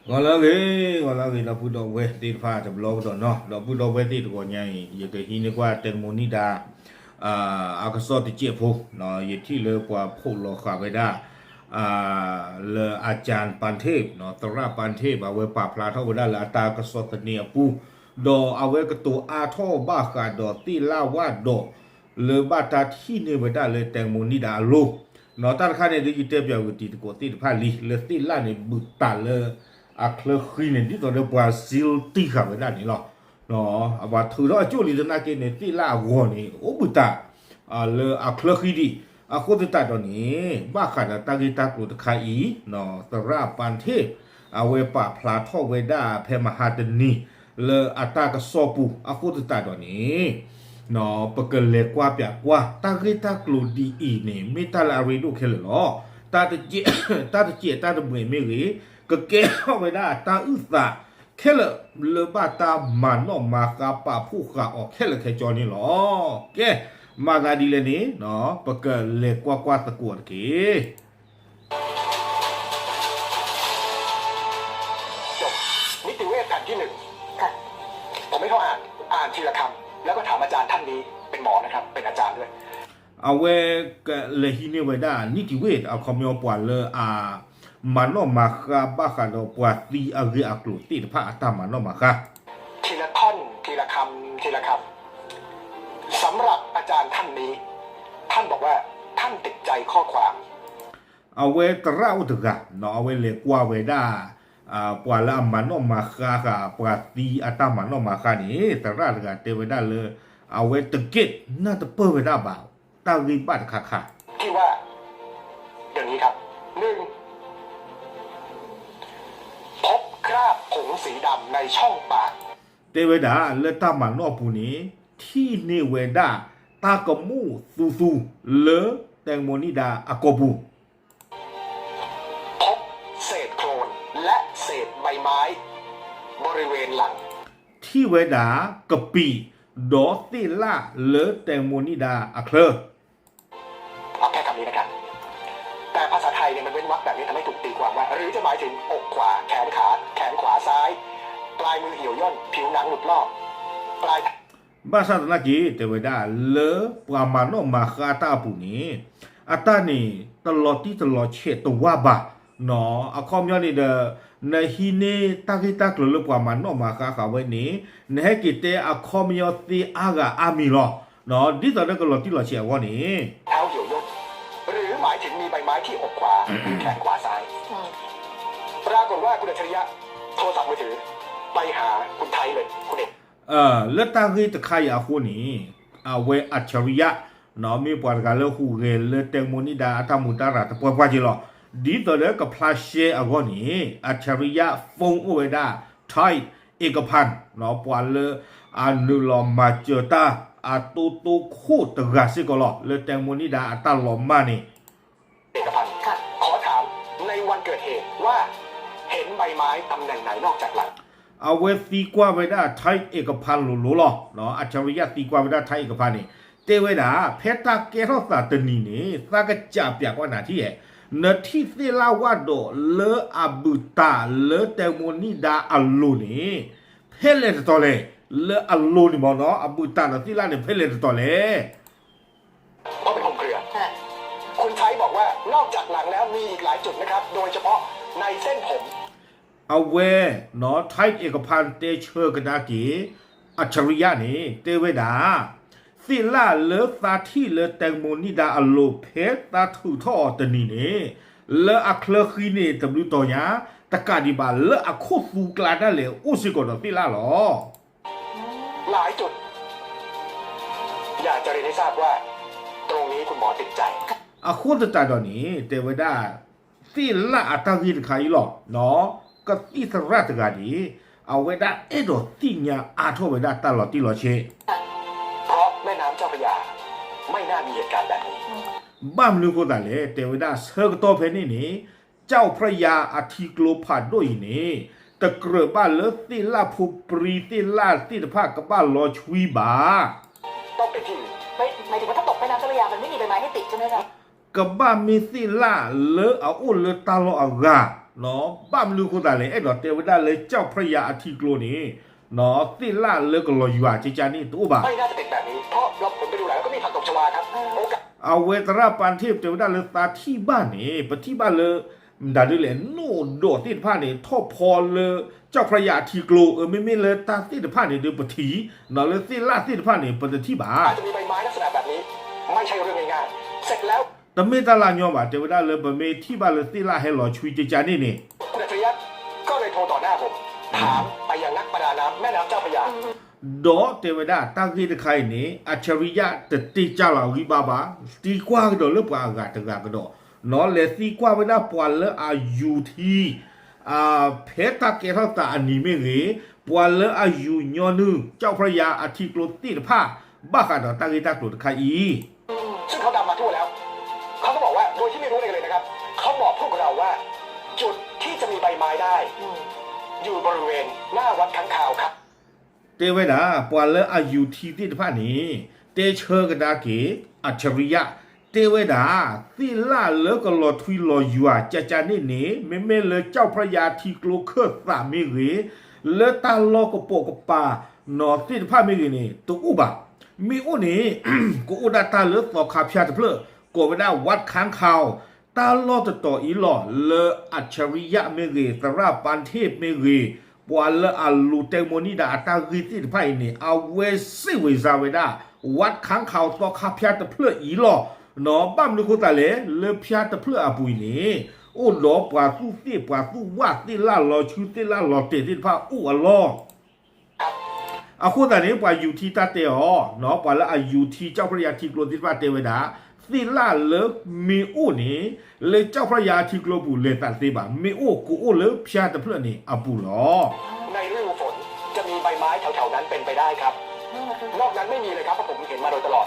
ဂီၤလၢအဂ့ၤ, ဂီၤလၢအဂ့ၤ ဒီပုၢ်ဒီဝဲၢ်သ့ၣ်တဖၣ်တဘျီကဒီးနီၤ, ဒီပုၢ်ဒီဝဲၢ်သ့ၣ်တဂီၤညါအံၤ ယကဟံးန့ၢ်ကွၢ် တဲမူနံၣ်ဒါ အကစီၣ်တစဲးဖိ, ယထံၣ်လၢပှၤဖိးလီၤဃာ်ဝဲဒၣ် လၢ อาจารย์ ပၢၣ်ထ့ၣ် သရၣ်ပၢၣ်ထ့ၣ် အဝဲပာ်ဖျါထီၣ်ဝဲဒၣ်လၢအတၢ်ကစီၣ်သန့အပူၤ, ဒီးအဝဲကတိၤအါထီၣ်ဘၣ်ဃးဒီးသ့ၣ်လၣ်ဝၣ်ဒီး လၢဘၣ်တၢ်ထံၣ်န့ၢ်ဝဲဒၣ်လၢ တဲမူနံၣ်ဒါ အလိၤ, တၢ်တခါန့ၣ်ဒီး ယတဲပၠးဂုာ်တံၤသကိးသ့ၣ်တဖၣ်လံ လၢသ့ၣ်လၣ်န့ၣ် ဘူးတၢ်လၢအချၢဃံန့ၣ် ဒ်သိးဒီးပှၤစံတံၢ်ဃာ်ဝဲဒၣ်န့ၣ်လီၤ. ပှၤထုးထီၣ်အကၠိၣ်လံသနာ်က့န့ၣ် သ့ၣ်လၣ်အဂီၤန့ၣ် အိၣ်ဘူးတၢ် လၢအချၢဃံဒံး, အဃိသတးဒီးန့ၣ် ဘၣ်ဃးဒီးတၢ်ဂ့ၢ်တၢ်ကျိၤတခါအံၤ သရၣ်ပၢၣ်ထ့ၣ် အဝဲပာ်ဖျါထီၣ်ဝဲဒၣ်ဖဲမဟါတနံၤ လၢအတၢ်ကစီၣ်ပူၤ အဃိသတးဒီးန့ၣ် ပကလဲၤကွၢ်ပၠးကွၢ် တၢ်ဂ့ၢ်တၢ်ကျိၤဒ်အံၤန့ၣ် မ့ၢ်တၢ်လၢအရ့ဒိၣ်ခဲလၢာ်လီၤ. တၢ်တစဲး တၢ်တစဲးတၢ်တမှဲၤမ့ၢ်ဂ့ၤ ကကဲထီၣ်ဝဲဒၣ်တၢ်အုၣ်သးခဲလၢာ် လၢဘၣ်တၢ်မၤနီၣ်မၤဃါပာ်ဖှိၣ်ဃာ်အီၤခဲလၢာ်ခဲဆ့န့ၣ်လီၤ. ကဲ မၤသးဒ်လဲၣ်န့ၣ် ပကလဲၤကွၢ်ကွၢ်သကိးတက့ၢ်. จบนิติเวชแผ่นที่หนึ่ง ค่ะ ผมให้เขาอ่าน อ่านทีละคำ แล้วก็ถามอาจารย์ท่านนี้ เป็นหมอนะครับ เป็นอาจารย์ด้วย အဝဲကလဲၤဟံးန့ၢ်ဝဲဒၣ် นิติเวช အခီပညီပှၤလၢအ မၤနီၣ်မၤဃါဘၣ်ဃးဒီးပှၤသံအဂ့ၢ်အကျိၤသ့ၣ်တဖၣ်အတၢ်မၤနီၣ်မၤဃါ ทีละท่อน ทีละคำ ทีละคำ สำหรับอาจารย์ท่านนี้ ท่านบอกว่า ท่านติดใจข้อความ အဝဲသရၣ်အိၣ်တဂၤ အဝဲလဲၤကွၢ်ဝဲဒၣ် ပှၤလၢအမၤနီၣ်မၤဃါဃာ် ပှၤသံအတၢ်မၤနီၣ်မၤဃါန့ၣ် သရၣ်တဂၤတဲဝဲဒၣ်လၢ အဝဲတက့ၢ်နၢ်တပၢၢ်ဝဲဒၣ်ဘၣ် တၢ်ဂ့ၢ်ဘၣ်တခါခါ ที่ว่า อย่างนี้ครับ หนึ่ง พบเศษโคลน และเศษใบไม้ บริเวณหลัง တဲဝဲဒၣ်လၢတၢ်မၤနီၣ်အပူၤန့ၣ် ထံၣ်န့ၢ်ဝဲဒၣ် တၢ်ကမူၣ်သူသူ လၢတဲမူနံၣ်ဒါအကိာ်ပူၤ พบเศษโคลน และเศษใบไม้ บริเวณหลัง ထံၣ်ဝဲဒၣ် ကပံာ် ဒီးသ့ၣ်လၣ်လၢတဲမူနံၣ်ဒါအချၢ เอาแค่คำนี้นะครับ แต่ภาษาไทยเนี่ยมันเว้นวรรคแบบนี้ทำให้ถูกตีความว่า หรือจะหมายถึงอกขวา แขนขา แขนขวาซ้าย ปลายมือเหี่ยวย่น ผิวหนังหลุดลอก ปลาย ဘၣ်ဆၣ်သနာ်က့ တဲဝဲဒၣ်လၢပှၤမၤနီၣ်မၤဃါတၢ်အပူၤန့ၣ် အတၢ်န့ၣ် တလီၤတံၢ်တလီၤဆဲးတဝၢ်ဘၣ် အခီပညီန့ၣ်ဒီး နဟံးန့ၢ်တၢ်ဂ့ၢ်တၢ်ကျိၤလၢပှၤမၤနီၣ်မၤဃါဃာ်ဝဲန့ၣ် နဟဲက့ၤတဲအခီပညီသ့အါဂၤအါမံၤလီၤ. ဒ်သိးဒီးကလီၤတံၢ်လီၤဆဲးအဂီၢ်န့ၣ် เท้าเหี่ยวย่น หรือหมายถึงมีใบไม้ที่อกขวา หรือแขนขวาซ้าย ปรากฏว่าคุณอัจฉริยะโทรศัพท์มือถือไปหาคุณไทยเลย คุณเอก လၢတၢ်ဂ့ၢ်တခါအံၤအဃိန့ၣ် အဝဲ อัจฉริยะ မ့ၢ်ပှၤတဂၤလၢဟူးဂဲၤလၢတဲမူနံၣ်ဒါအတၢ်မူတၢ်ရၢ်တပှဲၤပှဲၤက့ၤလီၤ. ဒ်သိးဒီးကဖျါရှဲအဂီၢ်န့ၣ် อัจฉริยะ ဖီၣ်အိၣ်ဝဲဒၣ် Tide Ekapan ပှၤလၢအနုာ်လီၤမၤစၢၤတၢ် အတိတိခိၣ်တဂၤစ့ၢ်ကီးလီၤ လၢတဲမူနံၣ်ဒါအတၢ်လီၤမၢ်န့ၣ် เอกพันธ์ ค่ะ ขอถามในวันเกิดเหตุว่าเห็นใบไม้ตำแหน่งไหนนอกจากหลัง အဝဲသံကွၢ်ဝဲဒၣ် Tide Ekapan လိၤလိၤလီၤ. အၣ်ဆၣ်ရံယၣ် သံကွၢ်ဝဲဒၣ် Tide Ekapan န့ၣ် တဲဝဲဒၣ် ဖဲတၢ်ကဲထီၣ်သးတနံၤန့ၣ် သးကစၢ်ပၠးကွၢ်နၤထံၣ်ဧါ, နထံၣ်သ့ၣ်လၣ်ဝၣ်ဒီးလၢအဘူးတၢ်လၢတဲမူနံၣ်ဒါအလိၤန့ၣ် ဖဲလဲၣ်တတီၤလဲၣ်, လၢအလိၤန့ၣ်မ့ၢ်နီၤ အဘူးတၢ်ဒီးသ့ၣ်လၣ်န့ၣ် ဖဲလဲၣ်တတီၤလဲၣ် เพราะเป็นคลุมเครือ คุณไทยบอกว่านอกจากหลังแล้วมีอีกหลายจุดนะครับ โดยเฉพาะในเส้นผม အဝဲ Tide Ekapan တဲဆၢကဒါက့ၤ အၣ်ဆၣ်ရံယၣ်န့ၣ် တဲဝဲဒၣ် သ့ၣ်လၣ်လၢသးထံၣ်လၢတဲမူနံၣ်ဒါအလိၤ ဖဲသးထုးထီၣ်အီၤတနံၤန့ၣ် လၢအချၢဃံန့ၣ် တဘျုးတီၤညါ တကးဒံးဘၣ်လၢအခိၣ်သူကျါဒၣ်လဲာ် အိၣ်စ့ၢ်ကီးဒီးသ့ၣ်လၣ်လီၤ. หลายจุด อยากจะเรียนให้ทราบว่า ตรงนี้คุณหมอติดใจ အဃိသတးဒီးန့ၣ် တဲဝဲဒၣ် သ့ၣ်လၣ်အတၢ်ဂ့ၢ်တခါအံၤလီၤ. ကသံၣ်သရၣ်တဂၤန့ၣ် အဝဲဒၣ်အဲၣ်ဒိးသ့ၣ်ညါအါထီၣ်ဝဲဒၣ်တၢ်လီၤတံၢ်လီၤဆဲး เพราะแม่น้ำเจ้าพระยาไม่น่ามีเหตุการณ์แบบนี้ ဘၣ်မနုၤအဃိသတးလဲၣ် တဲဝဲဒၣ်ဆၢကတီၢ်ဖဲန့ၣ်န့ၣ် ကၠီၣ်ဖြၢယါအထံကျိဖးဒိၣ်အံၤန့ၣ် တကြၢးဘၣ်လၢသ့ၣ်လၣ်ဖိပြံ သ့ၣ်လၣ်သ့ၣ်တဖၣ်ကဘၣ်လီၤဆွံဘၣ် ตกเป็นที่อื่น ไม่ หมายถึงว่าถ้าตกแม่น้ำเจ้าพระยามันไม่มีใบไม้ให้ติดใช่ไหมคะ ကဘၣ်မ့ၢ်သ့ၣ်လၣ်လၢအအိၣ်လၢတၢ်လီၢ်အဂၤ ဘၣ်မနုၤအဃိသတးလဲၣ် အဲၣ်ဒိးတဲဝဲဒၣ်လၢ ကၠီၣ်ဖြၢယၤအထံကျိန့ၣ် သ့ၣ်လၣ်လၢကလီၤယွၤကကန့ၣ်တအိၣ်ဘၣ်. အဝဲသရၣ်ပၤထ့ၣ်တဲဝဲဒၣ်လၢသးထံၣ်ဘၣ်န့ၣ် ပထံၣ်ဘၣ်လၢ မတၤဒ်လဲၣ် နိၣ်ဒီးသ့ၣ်တဖၣ်န့ၣ် ထီၣ်ဖီလၢ ကၠီၣ်ဖြၢယၤအထံကျိ အၢ မ့မ့ၢ်လၢတၢ်သ့ၣ်တဖၣ်န့ၣ်ဒီးပထံၣ် လၢသ့ၣ်လၣ်သ့ၣ်တဖၣ်န့ၣ် ပတထံၣ်ဘၣ်. တမ့ၢ်တၢ်လၢအညီဘၣ် တဲဝဲဒၣ်လၢပမ့ၢ်ထံၣ်ဘၣ်လၢသ့ၣ်လၣ်ဟဲလီၤဆှံကကန့ၣ်န့ၣ် ဒီးတဲဝဲဒၣ်တၢ်ဂ့ၢ်တခါအံၤန့ၣ် အၣ်ဆၣ်ရံယၣ်တတ့ၢ်ကၢ်လီၤအဂံၢ်ဘါဘၣ်, သံကွၢ်ကဒီးလၢပှၤအဂၤတဂၤကဒီး, လဲၤသံကွၢ်ဝဲဒၣ်ပှၤလၢအယူၤထံ ဖဲတၢ်ကဲထီၣ်သးအနံၤမ့ၢ်ဂ့ၤ, ပှၤလၢအယူၤညီနုၢ် ကၠီၣ်ဖြၢယၤအထံကျိသ့ၣ်တဖၣ် ဘၣ်ဃးဒီးတၢ်ဂ့ၢ်တၢ်ကျိၤတခါအံၤ ซึ่งเขาตามมาทั่วแล้ว เขาก็บอกว่าโดยที่ไม่รู้อะไรเลยนะครับ เขาบอกผู้กับเราว่าจุดที่จะมีใบไม้ได้อยู่บริเวณหน้าวัดค้างคาวครับ တဲဝဲဒၣ် ပှၤလၢအယူၤထံသ့ၣ်တဖၣ်န့ၣ် တဲဆၢကဒါက့ၤ အၣ်ဆၣ်ရံယၣ် တဲဝဲဒၣ် သ့ၣ်လၣ်လၢကလီၤထွံလီၤယွၤကကန့ၣ်န့ၣ် မ့မ့ၢ်လၢကၠီၣ်ဖြၢယၤထံကျိခၢၣ်သးမ့ၢ်ဂ့ၤ, လၢတၢ်လီၢ်ကပိာ်ကပၤနီၤသ့ၣ်တဖၣ်မ့ၢ်ဂ့ၤန့ၣ် တအိၣ်ဘၣ်. မ့ၢ်အိၣ်န့ၣ် ကအိၣ်ဒၣ်တၢ်လၢသီခါဖၠၣ်တဖျၢၣ် ကိးဝဲဒၣ် ဝးခၣ်ခီ တၢ်လီၢ်တတီၤအံၤလီၤ လၢအၣ်ဆၣ်ရံယၣ်မ့ၢ်ဂ့ၤ, သရၣ်ပၤထ့ၣ်မ့ၢ်ဂ့ၤ, ပှၤလၢအလူၤတဲမိၣ်နံၣ်ဒၣ်အတၢ်ဂ့ၢ်သ့ၣ်တဖၣ်အံၤန့ၣ် အဝဲစ့ၣ်ဝဲစါဝဲဒၣ် ဝးခၣ်ခီသီခါဖၠၣ်တဖျၢၣ်အံၤလီၤ. နီၤ ဘၣ်မနုၤဃိသတးလဲၣ် လၢဖၠၣ်တဖျၢၣ်အပူၤအံၤန့ၣ် အိၣ်ဒီးပှၤသူၣ်သ့ၣ်ပှၤသူၣ်ဝၣ်သ့ၣ်လၣ်လီၤဆှံသ့ၣ်လၣ်လီၤတဲာ်သ့ၣ်တဖၣ်အိၣ်အလီၢ် အဃိသတးန့ၣ် ပှၤယူၤထံတၢ်တဲအီၤ, ပှၤလၢအယူၤထံကၠီၣ်ဖြၢယၤထံကျိသ့ၣ်တဖၣ်တဲဝဲဒၣ်, သ့ၣ်လၣ်လၢမ့ၢ်အိၣ်န့ၣ် လၢကၠီၣ်ဖြၢယၤထံကျိပူၤလဲၤသးတသ့ဘၣ်, မ့ၢ်အိၣ်ကအိၣ်လၢဖၠၣ်တဖျၢၣ်န့ၣ်အပူၤလီၤ. ในฤดูฝนจะมีใบไม้แถวๆนั้นเป็นไปได้ครับ นอกนั้นไม่มีเลยครับ เพราะผมเห็นมาโดยตลอด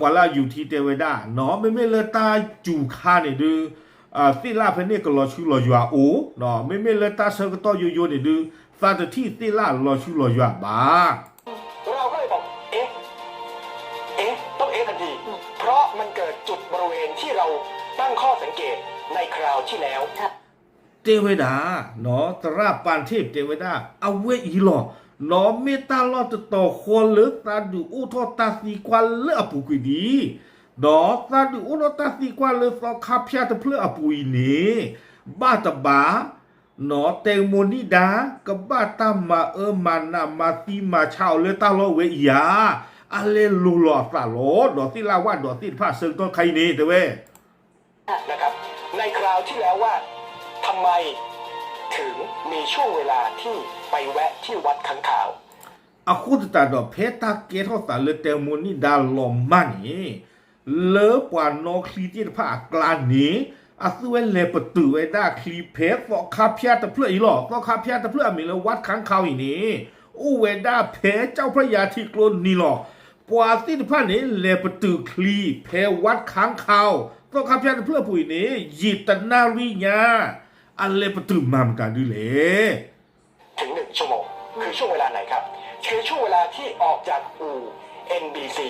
ပှၤလၢအယူၤထံတဲဝဲဒၣ်, နီၤ မ့မ့ၢ်လၢတၢ်စူၤခါန့ၣ်ဒုး သ့ၣ်လၣ်ဖဲန့ၣ်ကလီၤဆှံလီၤယွၤအိၣ်, မ့မ့ၢ်လၢတၢ်ဆၢကတီၢ်ယိယိန့ၣ်ဒုး သးတထံၣ်သ့ၣ်လၣ်လီၤဆှံလီၤယွၤဘၣ်. เราก็เลยบอก เอ๊ะ เอ๊ะ ต้องเอ๊ะทันที เพราะมันเกิดจุดบริเวณที่เราตั้งข้อสังเกตในคราวที่แล้ว တဲဝဲဒၣ်, သရၣ်ပၤထ့ၣ်တဲဝဲဒၣ် အဝဲအံၤလီၤ. နီၤ မ့ၢ်တၢ်လီၢ်တတီၤဃီလၢသးဒုးအိၣ်ထီၣ်တၢ်သံကွၢ်လၢအပူၤကွံာ်ဒံး, ဒီးသးဒုးအိၣ်ထီၣ်တၢ်သံကွၢ်လၢသီခါဖၠၣ်တဖျၢၣ်အပူၤအံၤန့ၣ် ဘၣ်တဘၣ် နီၤ တဲမိၣ်နံၣ်ဒါ ကဘၣ်တၢ်မၤအၢမၤနးမၤသံမၤဆါအီၤလၢတၢ်လီၢ်ဝဲအံၤဧါ, အလဲၤလိၤလီၤအသးလီၤ. ဒီးသ့ၣ်လၣ်ဝၣ်ဒီးသ့ၣ်တဖၣ်ဆၢကတီၢ်တခါအံၤန့ၣ် တဲဝဲ นะครับ ในคราวที่แล้วว่า ทำไมถึงมีช่วงเวลาที่ไปแวะที่วัดค้างคาว အဃိသတးဒီး ဖဲတၢ်ကဲထီၣ်သးလၢတဲမိၣ်နံၣ်ဒါလီၤမၢ်န့ၣ် လၢပှၤနီၣ်ချံသ့ၣ်တဖၣ်အကျါန့ၣ် အသုဝဲလဲၤပတုာ်ဝဲဒၣ်ချံဖဲသီခါဖၠၣ်တဖျၢၣ်အံၤလီၤ. သီခါဖၠၣ်တဖျၢၣ်အမံၤလၢ ဝးခၣ်ခီအံၤန့ၣ် အိၣ်ဝဲဒၣ်ဖဲကၠီၣ်ဖြၢယၤထံကျိန့ၣ်လီၤ. ပှၤသ့ၣ်တဖၣ်န့ၣ် လဲၤပတုာ်ချံဖဲဝးခၣ်ခီ သီခါဖၠၣ်တဖျၢၣ်အပူၤအံၤန့ၣ် ယံာ်တနၣ်ရံၣ်ညါ အလဲၤပတုာ်မၤမတၤဒ်လဲၣ် ถึงหนึ่งชั่วโมง คือช่วงเวลาไหนครับ คือช่วงเวลาที่ออกจากอู่ เอ็นบีซี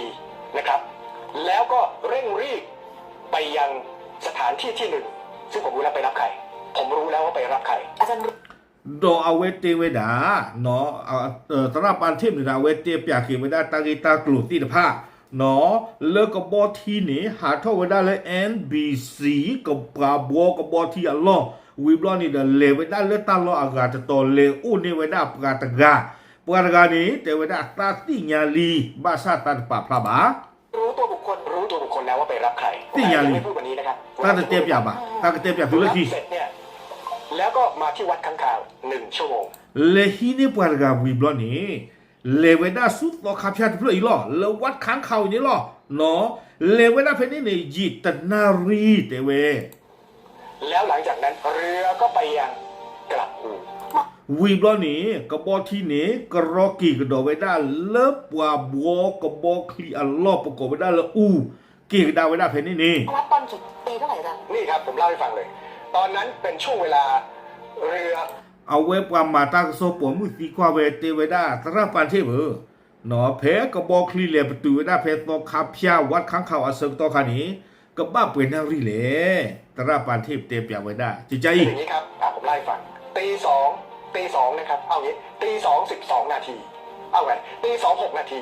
นะครับ แล้วก็เร่งรีบไปยังสถานที่ที่หนึ่ง ซึ่งผมรู้แล้วไปรับใคร ผมรู้แล้วว่าไปรับใคร อาจารย์ ဒီးအဝဲတဲဝဲဒၣ် သရၣ်ပၤထ့ၣ်မ့ၢ်ဒၣ် အဝဲတဲပၠးက့ၤဝဲဒၣ်တၢ်ဂ့ၢ်တၢ်ကျိၤသ့ၣ်တဖၣ် လၢကဘီထံန့ၣ် ဟးထီၣ်ဝဲဒၣ်လၢ အ့ၣ်ဘံၣ်စံၣ် ကပၤဘှီကဘီထံအလီၢ် ဝံၤဘျီန့ၣ်ဒီး လဲၤဝဲဒၣ်လၢတၢ်လီၢ်အဂၤတတီၤ လဲၤအိၣ်န့ၢ်ဝဲဒၣ်ပှၤတဂၤ, ပှၤတဂၤန့ၣ် တဲဝဲဒၣ်သးသ့ၣ်ညါလံ ဘၣ်ဆၣ်သးတပာ်ဖျါဘၣ် รู้ตัวบุคคล รู้ตัวบุคคลแล้วว่าไปรับใคร သ့ၣ်ညါလံ แต่ยังไม่พูดวันนี้นะครับ သးတတဲပၠးဘၣ် သးကတဲပၠးသုလၢခံ รับเสร็จเนี่ย แล้วก็มาที่วัดค้างคาวหนึ่งชั่วโมง လဲၤဟံးန့ၢ်ပှၤတဂၤဝံၤဘျီန့ၣ် လဲၤဝဲဒၣ်ဆူသီခါဖၠၣ်တဖျၢၣ်အံၤလီၤ လၢဝးခၣ်ခီအံၤန့ၣ်လီၤ. လဲၤဝဲဒၣ်ဖဲန့ၣ်န့ၣ် ယံာ်တနၣ်ရံၣ်တဲဝဲ แล้วหลังจากนั้นเรือก็ไปยังกลับอู่ ဝံၤဘျီန့ၣ် ကဘီထံန့ၣ် ကရီက့ၤကဒီးဝဲဒၣ်လၢပှၤဘှီကဘီချံအလီၢ် ပကိးဝဲဒၣ်လၢအူ က့ၤကဒါဝဲဒၣ်ဖဲန့ၣ်န့ၣ် นี่ครับ ผมเล่าให้ฟังเลย ตอนนั้นเป็นช่วงเวลาเรือ အဝဲပှၤမၤတၢ်ကစီၣ်ပိာ်မုၣ်သံကွၢ်ဝဲတဲဝဲဒၣ် သရၣ်ပၤထ့ၣ်ဧၢ, ဖဲကဘီချံလဲၤပတုာ်ဝဲဒၣ်ဖဲသီခါဖၠၣ် ဝးခၣ်ခီအဆၢကတီၢ်ခါန့ၣ် ကဘၣ်ပှဲၤနၣ်ရံၣ်လဲၣ်. သရၣ်ပၤထ့ၣ်တဲပၠးဝဲဒၣ် ကကါအံၤ อย่างนี้ครับ อ่ะ ผม ได้ฟัง ตีสอง ตีสองนะครับ เอางี้ ตีสอง สิบสอง นาที เอาไง ตีสอง หก นาที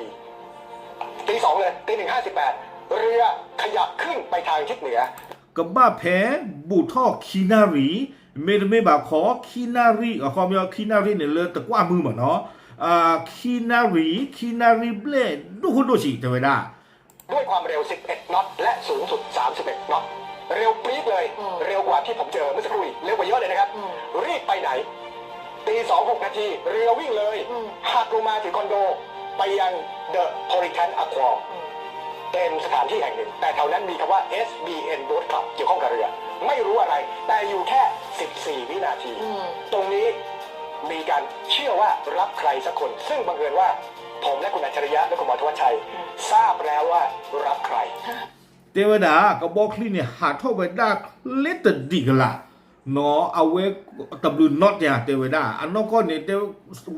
ตีสอง เลย ตีหนึ่ง ห้าสิบแปด เรือขยับขึ้นไปทางทิศเหนือ ကဘၣ်ဖဲဘူးထီၣ်ခံနၣ်ရံၣ်, မ့တမ့ၢ်ဘၣ်ခီ ခံနၣ်ရံၣ် အခီပညီ ခံနၣ်ရံၣ်န့ၣ် လၢတကွၢ်မုၢ်မးနီၤ, ခံနၣ်ရံၣ် ခံနၣ်ရံၣ်ဘျဲၣ်ဒိၣ်ခိၣ်ဒိၣ်ဆံး တဲဝဲဒၣ် ด้วยความเร็ว สิบเอ็ด น็อต และสูงสุด สามสิบเอ็ด น็อต เร็วปรี๊ดเลย เร็วกว่าที่ผมเจอเมื่อสักครู่อีก เร็วกว่าเยอะเลยนะครับ รีบไปไหน ตีสอง หก นาที เรือวิ่งเลย หักลงมาถึงคอนโด ไปยัง The Puritan Accord เป็นสถานที่แห่งหนึ่ง แต่แถวนั้นมีคำว่า เอสบีเอ็น Boat Club เกี่ยวข้องกับเรือ ไม่รู้อะไร แต่อยู่แค่ สิบสี่ วินาที ตรงนี้มีการเชื่อว่ารับใครสักคน ซึ่งบังเอิญว่า ผมและคุณอัจฉริยะและคุณหมอธวัชชัย ทราบแล้วว่ารับใคร တဲဝဲဒၣ် ကဘီချံန့ၣ် ဟးထီၣ်ဝဲဒၣ်ချ့တဒံးကလာ်, နီၤ အဝဲ တဘျုးနီၣ်တယၤ တဲဝဲဒၣ် အနီၢ်ကီၢ်န့ၣ် တဲ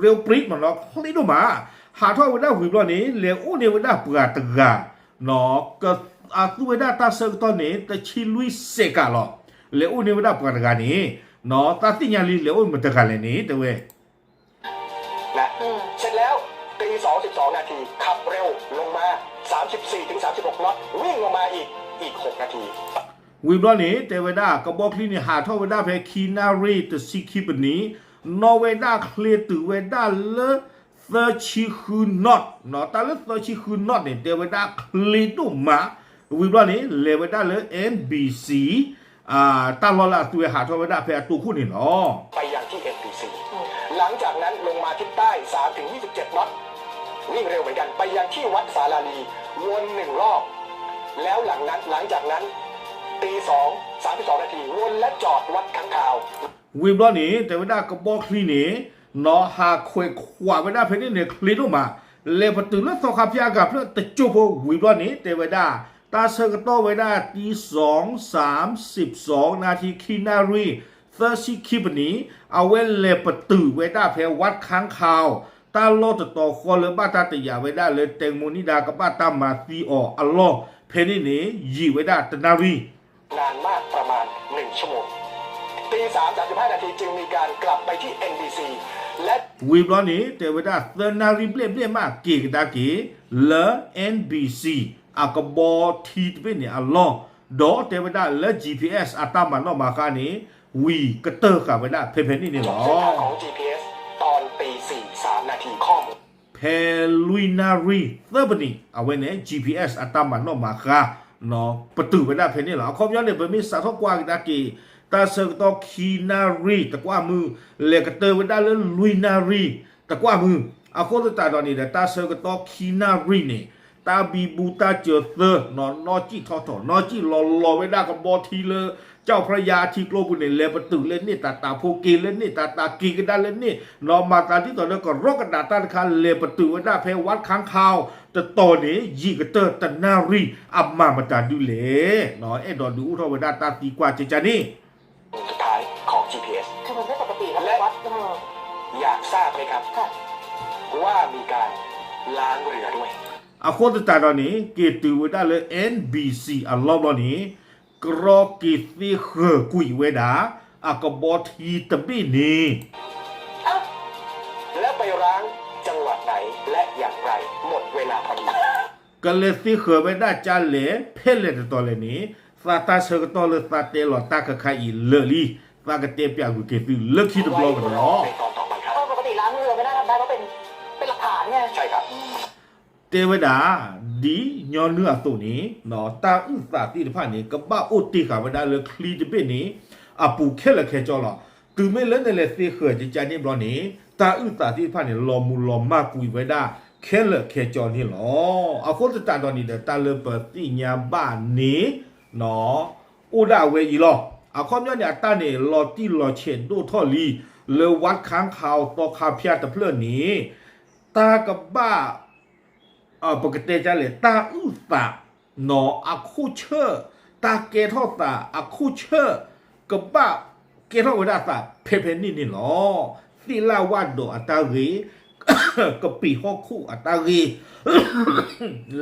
real breed မးနီၤ ချ့ဒိၣ်မး, ဟးထီၣ်ဝဲဒၣ်ဝံၤဘျီန့ၣ် လဲၤအိၣ်န့ၢ်ဝဲဒၣ်ပှၤတဂၤ, နီၤ အသူဝဲဒၣ်တၢ်ဆၢကတီၢ်န့ၣ် တဆံလွံၢ်စဲးကးလီၤ, လဲၤအိၣ်န့ၢ်ဝဲဒၣ်ပှၤတဂၤန့ၣ်, နီၤ တၢ်သ့ၣ်ညါလံ လဲၤအိၣ်မတဂၤလဲၣ်န့ၣ် တဲဝဲ นะ เสร็จแล้ว ตีสอง สิบสอง นาที ขับเร็วลงมา สามสิบสี่ ถึง สามสิบหก น็อต วิ่งลงมาอีก อีก หก นาที ဝံၤဘျီန့ၣ် တဲဝဲဒၣ် ကဘီချံန့ၣ် ဟးထီၣ်ဝဲဒၣ်ဖဲခံနၣ်ရံၣ်တဆံခံပနံၣ်, နီၣ်ဝဲဒၣ်ချ့တုၤဝဲဒၣ်လၢ သၢဆံဃု knot နီၤ, တၢ်လၢသၢဆံဃု knot န့ၣ် တဲဝဲဒၣ်ချ့ဒိၣ်မး, ဝံၤဘျီန့ၣ် လဲၤဝဲဒၣ်လၢ เอ็นบีซี တၢ်လီၢ်လၢအသူဝဲဟးထီၣ်ဝဲဒၣ်ဖဲအတိခိၣ်န့ၣ်လီၤ ไปยังที่ เอ็นบีซี หลังจากนั้นลงมาทิศใต้ สามถึงยี่สิบเจ็ด น็อต วิ่งเร็วเหมือนกัน ไปยังที่วัดสาลาลี วนหนึ่งรอบ แล้วหลังนั้น หลังจากนั้น ตีสอง สามสิบสอง นาที วนและจอดวัดค้างคาว ဝံၤဘျီန့ၣ် တဲဝဲဒၣ်ကဘီချံန့ၣ် နီၤ ဟးခွဲးခွးဝဲဒၣ်ဖဲန့ၣ်န့ၣ် ချ့ဒိၣ်မး, လဲၤပတုာ်လၢသီခါဖၠါကၤဖျၢၣ်တကၠိဖိ ဝံၤဘျီန့ၣ် တဲဝဲဒၣ် တၢ်ဆၢကတီၢ်ဝဲဒၣ် တီစီ စၢမ်စံးစီ နၣ်ထံ ခံနၣ်ရံၣ် သၢဆံခံပနံၣ်, အဝဲလဲၤပတုာ်ဝဲဒၣ်ဖဲ ဝးခၣ်ခီ တၢ်လီၢ်တတီၤဃီလၢဘၣ်တၢ်တယာ်ဝဲဒၣ်လၢ แตงโมนิดา ကဘၣ်တၢ်မၤသံအီၤအလီၢ် ဖဲန့ၣ်န့ၣ် ယံာ်ဝဲဒၣ်တနၣ်ရံၣ် นานมาก ประมาณ หนึ่ง ชั่วโมง ตีสาม สามสิบห้า นาที จึงมีการกลับไปที่ เอ็นบีซี และ ဝံၤဘျီန့ၣ် တဲဝဲဒၣ်သၢနၣ်ရံၣ်ဘျဲၣ်ဘျဲၣ်မး က့ၤကဒါက့ၤ လၢ เอ็นบีซี အကဘီထံတဘ့ၣ်န့ၣ်အလီၢ်, ဒီးတဲဝဲဒၣ်လၢ GPS အတၢ်မၤနီၣ်မၤဃါန့ၣ် ဝံၤကတၢၢ်ဃာ်ဝဲဒၣ်ဖဲဖဲန့ၣ်န့ၣ်လီၤ เส้นทางของ จีพีเอส ตอนตีสี่ สาม นาที ข้อมูล ဖဲလွံၢ်နၣ်ရံၣ်သၢပနံၣ် အဝဲန့ၣ် GPS အတၢ်မၤနီၣ်မၤဃါ ပတုာ်ဝဲဒၣ်ဖဲန့ၣ်လီၤ. အခီပညီန့ၣ် ပမ့ၢ်စးထီၣ်ကွၢ်ကဒါက့ၤ တၢ်ဆၢကတီၢ်ခံနၣ်ရံၣ်တကွၢ်မုၢ် လဲၤကတၢၢ်ဝဲဒၣ်လၢလွံၢ်နၣ်ရံၣ်တကွၢ်မုၢ်, အဃိသတးဒီးန့ၣ်ဒီး တၢ်ဆၢကတီၢ်ခံနၣ်ရံၣ်န့ၣ် တၢ်ဘံဘူတၢ်စၢၤသၢ နီၢ်ကံၣ်ထီထီၣ် နီၢ်ကံၣ်လီၤလီၤဝဲဒၣ်ကဘီထံလၢ ကၠီၣ်ဖြၢယါအထံကျိပူၤန့ၣ် လဲၤပတုာ်လၢန့ၣ်တၢ်တၢ်ဖိ က့ၤလၢန့ၣ်တၢ်တၢ် က့ၤကဒါလၢန့ၣ် နီၢ်မၤသးဒ်သိးဒီးကရီကဒးတၢ်တခါ လဲၤပတုာ်ဝဲဒၣ်ဖဲ ဝးခၣ်ခီ တတီၤန့ၣ် ယံာ်ကတၢၢ်တနၣ်ရံၣ် အမၤမတၤဒုလဲၣ် အဲၣ်ဒိးဒုးအိၣ်ထီၣ်ဝဲဒၣ်တၢ်သံကွၢ်ကကန့ၣ် สุดท้ายของ จีพีเอส คือมันไม่ปกติแล้ว และ วัด เออ อยากทราบไหมครับ ค่ะ ว่ามีการล้างเรือด้วย အဃိသတးဒီးန့ၣ် က့ၤတုၤဝဲဒၣ်လၢ เอ็นบีซี အလီၢ်ဘျီန့ၣ် ကရီက့ၤသ့ဃၢၤကွံာ်ဝဲဒၣ် အကဘီထံတဘ့ၣ်န့ၣ် เอ้า แล้วไปล้างจังหวัดไหน และอย่างไร หมดเวลาพอดี ကလဲၤသ့ဃၢၤဝဲဒၣ်ကလဲၣ် ဖဲလဲၣ်တတီၤလဲၣ်န့ၣ် သးတၢ်ဆၢကတီၢ်လၢသးတဲလီၤတၢ်ခါခါအံၤလၢာ်လံ, သးကတဲပၠးကွံာ်က့ၤသုလၢခံတဘျီကဒီးလီၤ เออ ปกติล้างเรือไม่ได้ทำได้เพราะเป็น เป็นหลักฐานไง ใช่ครับ တဲဝဲဒၣ် ဒ်ညီနုၢ်အသိးန့ၣ် တၢ်အုၣ်သးသ့ၣ်တဖၣ်န့ၣ် ကဘၣ်အိၣ်တ့ၢ်ဃာ်ဝဲဒၣ်လၢချံတဘ့ၣ်န့ၣ် အပူၤခဲလၢာ်ခဲဆ့လီၤ. တုၤမ့ၢ်လၢနလဲၤသ့ဃၢၤကကန့ၣ်ဘျီန့ၣ် တၢ်အုၣ်သးသ့ၣ်တဖၣ်န့ၣ် လီၤမုၢ်လီၤမၢ်ကွံာ်ဝဲဒၣ်ခဲလၢာ်ခဲဆ့န့ၣ်လီၤ. အဃိသတးဒီးန့ၣ်ဒီး တၢ်လၢပသ့ၣ်ညါဘၣ်န့ၣ် အိၣ်ဒၣ်ဝဲအံၤလီၤ. အခီပညီန့ၣ် အတၢ်န့ၣ် လီၤတံၢ်လီၤဆဲးဒိၣ်ထီၣ်လံ လၢဝးခၣ်ခီသီခါဖၠါတဖျၢၣ်န့ၣ် တၢ်ကဘၣ် ပကတဲဒ်လဲၣ် တၢ်အုၣ်သး နီၢ်အခိၣ်ဆၢၣ် တၢ်ကဲထီၣ်သးအခိၣ်ဆၢၣ် ကဘၣ်ကဲထီၣ်ဝဲဒၣ်သးဖဲဖဲန့ၣ်န့ၣ်လီၤ. သ့ၣ်လၣ်ဝၣ်ဒီးအတၢ်ဂ့ၤ ကပံာ်ဟီၣ်ခိၣ်အတၢ်ဂ့ၤ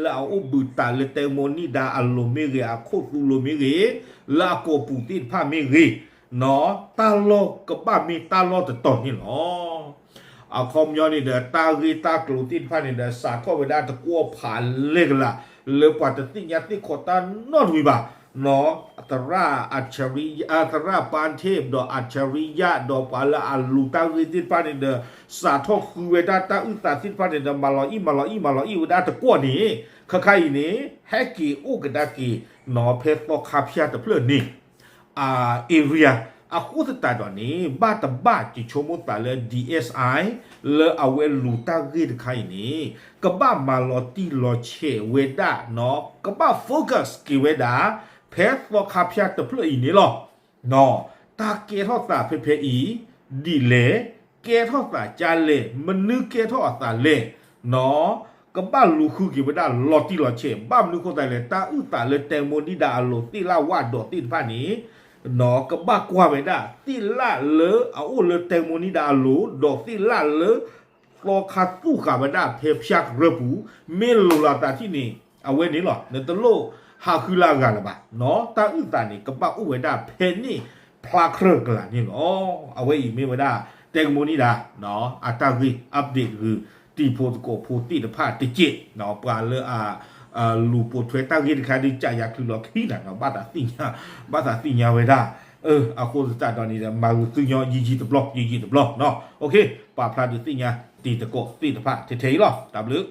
လၢအအိၣ်ဘှံးတၢ်လၢ แตงโมนิดา အလိၤမ့ၢ်ဂ့ၤ အခိၣ်သူလိၤမ့ၢ်ဂ့ၤ လၢအကိာ်ပူၤသ့ၣ်တဖၣ်မ့ၢ်ဂ့ၤ တၢ်လီၢ်ကဘၣ်မ့ၢ်တၢ်လီၢ်တတီၤန့ၣ်လီၤ. အခီပညီန့ၣ်ဒီး တၢ်ဂ့ၢ်တၢ်ကျိၤသ့ၣ်တဖၣ်န့ၣ်ဒီး စးထီၣ်ဝဲဒၣ်တကွီၢ်ဖးလဲၢ်ကလာ် လၢပှၤတသ့ၣ်ညါသ့ၣ်ခီတၢ်နီတမံၤဘၣ်. သရၣ် သရၣ်ပၢ်ထ့ၣ် ဒီးအၣ်ဆရံယၣ် ဒီးပှၤလၢအလူၤတၢ်ဂ့ၢ်သ့ၣ်တဖၣ်န့ၣ်ဒီး စးထီၣ်ဃုဝဲဒၣ်တၢ်အုၣ်သးသ့ၣ်တဖၣ်န့ၣ်ဒီး မၤလီၤအံၣ်မၤလီၤအံၣ်မၤလီၤအံၣ်ဝဲဒၣ်တကွီၢ်န့ၣ် ခါခါအံၤန့ၣ် ဟဲက့ၤအိၣ်ကဒါက့ၤနီၤ ဖဲသီခါဖၠၣ်တဖျၢၣ်န့ၣ် အ area အဃိသတးဒီးန့ၣ် ဘၣ်တဘၣ်ယဆိကမိၣ်သးလၢ DSI လၢအဝဲလူၤတၢ်ဂ့ၢ်တခါအံၤန့ၣ် ကဘၣ်မၤလီၤတံၢ်လီၤဆဲးဝဲဒၣ်နီၤ ကဘၣ် focus က့ၤဝဲဒၣ် ဖဲသီခါဖၠၣ်တဖျၢၣ်အံၤန့ၣ်လီၤ. တၢ်ကဲထီၣ်သးဖဲဖဲအံၤ ဒ်လဲၣ်, ကဲထီၣ်သးကၢ်လဲၣ်, မနုၤကဲထီၣ်အသးလဲၣ်နီၤ ကဘၣ်လူၤဃုက့ၤဝဲဒၣ်လီၤတံၢ်လီၤဆဲး ဘၣ်မနုၤဃိသတးလဲၣ် တၢ်အုၣ်သးလၢ တၢ်မူဒံဒၣ်အလိၤ သ့ၣ်လၣ်ဝၣ်ဒီးသ့ၣ်တဖၣ်န့ၣ်နီၤ ကဘၣ်ကွၢ်ဝဲဒၣ် သ့ၣ်လၣ်လၢအအိၣ်လၢ တၢ်မူဒံဒၣ်အလိၤ ဒီးသ့ၣ်လၣ်လၢ သီခါသူၣ်ဃာ်ဝဲဒၣ်ဖဲဖၠၣ်ကရၢၢ်ပူၤ မ့ၢ်လိၤလီၤသးထံၣ်န့ၣ် အဝဲန့ၣ်လီၤ နတလိၣ်ဟးဃုလၢအဂၤလၢၤဘၣ်နီၤ တၢ်အုၣ်သးန့ၣ် ကဘၣ်အိၣ်ဝဲဒၣ်ဖဲန့ၣ် ဖျါကြၢးကလာ်န့ၣ်လီၤ. အဝဲအံၤမ့ၢ်ဝဲဒၣ် တၢ်မူဒံဒၣ် အတၢ်ဂ့ၢ် update ဂုာ် တံၤဖိသကိးဖိသ့ၣ်တဖၣ်တက့ၢ် ပှၤလၢအ လူၤပိာ်ထွဲတၢ်ဂ့ၢ်တခါဒုး ကးယၤချုးလီၤခံနၤနီၤ ဘၣ်သးသ့ၣ်ညါ ဘၣ်သးသ့ၣ်ညါဝဲဒၣ် အဃိသတးဒီးန့ၣ်ဒီး မၤဂ့ၤသုညီယံာ်ယံာ်တဘျီ ယံာ်ယံာ်တဘျီနီၤ ပာ်ဖျါဒုးသ့ၣ်ညါတံၤသကိးသ့ၣ်တဖၣ်ထဲထဲအံၤလီၤ တၢ်ဘျုး